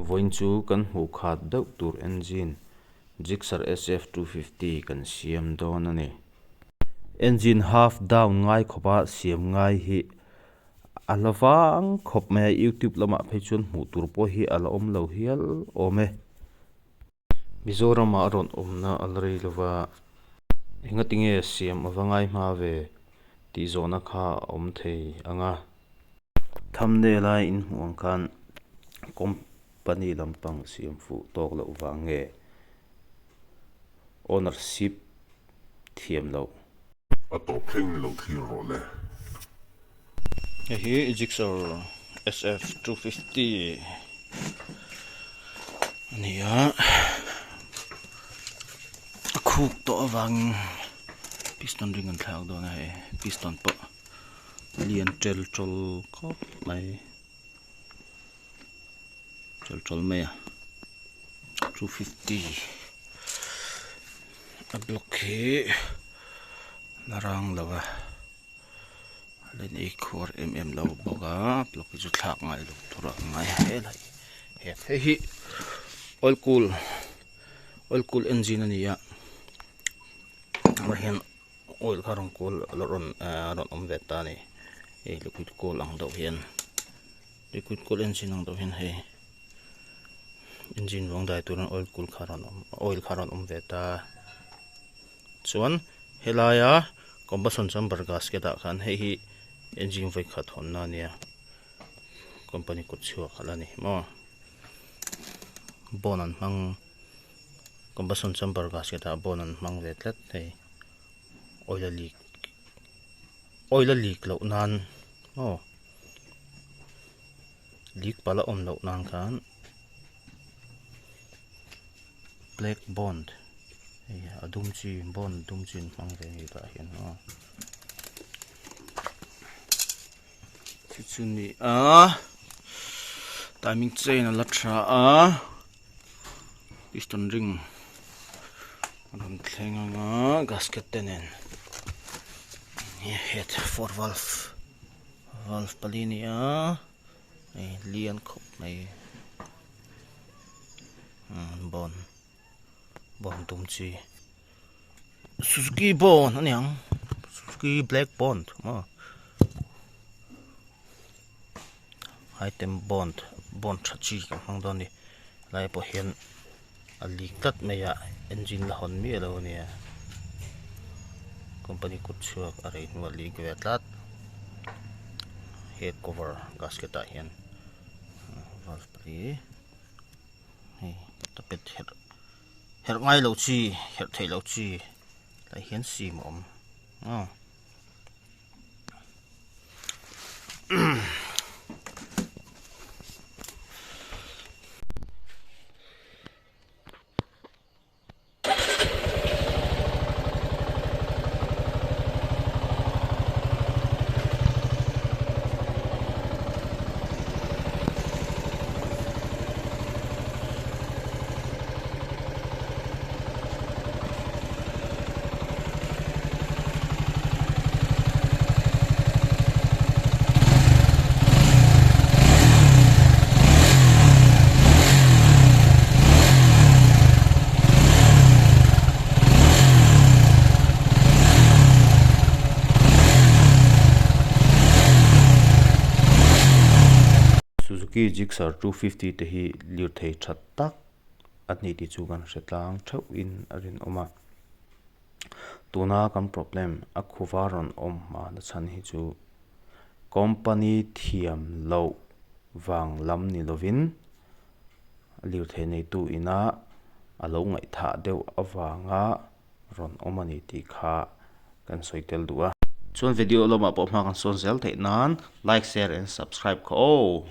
Vawiin chu kan hmuh khat deuh tur engine Gixxer SF250 kan siam dawn a ni. Engine half down ngai khawpa siam ngai hi a la vang khawp mai a, youtube lamah phei chuan hmuh tur pawh hi a la awm lo hial awm e. Mizoramah a rawn awmna a la rei lo va, engatinge siam a va ngai hma ve tih zawhna kha a awm thei ang a. Thumbnail a inhmuh ang khan company lampang siam fuh tawk loh vang nge ownership thiam loh. A tawp thleng lo thlir rawh le. Hei hi Gixxer SF 250 a ni a, a khuk tawh avangin piston ring an thlak dawn a hei piston pawh lian tel tawl khawp mai tel tawl mai a 250 a block hi la rang lo a. A len ei khuar em em lo bawk a block hi chu thlak ngai lo tur a ngai a helai he hei hi oil cool oil cool engine a ni a ah hian oil kha rawn cool a rawn ah rawn awm ve ta a ni hei liquid cool ang deuh hian liquid cool engine ang deuh hian hei engine vawng dai turin oil cool kha rawn awm oil kha rawn awm ve ta. Chuan helaia combustion chamber gasket ah khan hei hi engine vawi khat hawnna a nia company kut chhuak a la ni maw bond an hmang combustion chamber gasket ah bond an hmang ve tlat hei oil a leak oil a leak loh nan maw leak palh a awm loh nan khan. Black bond hei a dum chi bond dum chi an hmang ve a ni tah hian aw chu chu ni a timing chain a la tha a piston ring a rawn thleng ang a gasket te nen head four valve valve pali a ni a. Hei lian khawp mai bond bond tum chi Suzuki bond a niang Suzuki black bond maw item bond bond tha chi kan hmang dawn a ni helai pawh hian a lik tlat mai a engine la hawn miah lo a nia company kut chhuak a rei hnuah lik ve tlat head cover gasket ah hian valve hi hei tapet herh herh ngai lo chi herh theih loh chi tlai hian sim a awm aw. Suzuki Gixxer 250 te hi lirthei tha tak a ni tih chu kan hre tlang theuh in a rinawm a. Tuna kan problem a khuva rawn awm hma na chhan hi chu company thiam loh vang lam ni lovin lirthei neitu ina a lo ngaihthah deuh avanga rawn awm a ni tih kha kan sawi tel duh a. Chuan video lamah pawh hma kan sawn zel theih nan like, share and subscribe kha aw.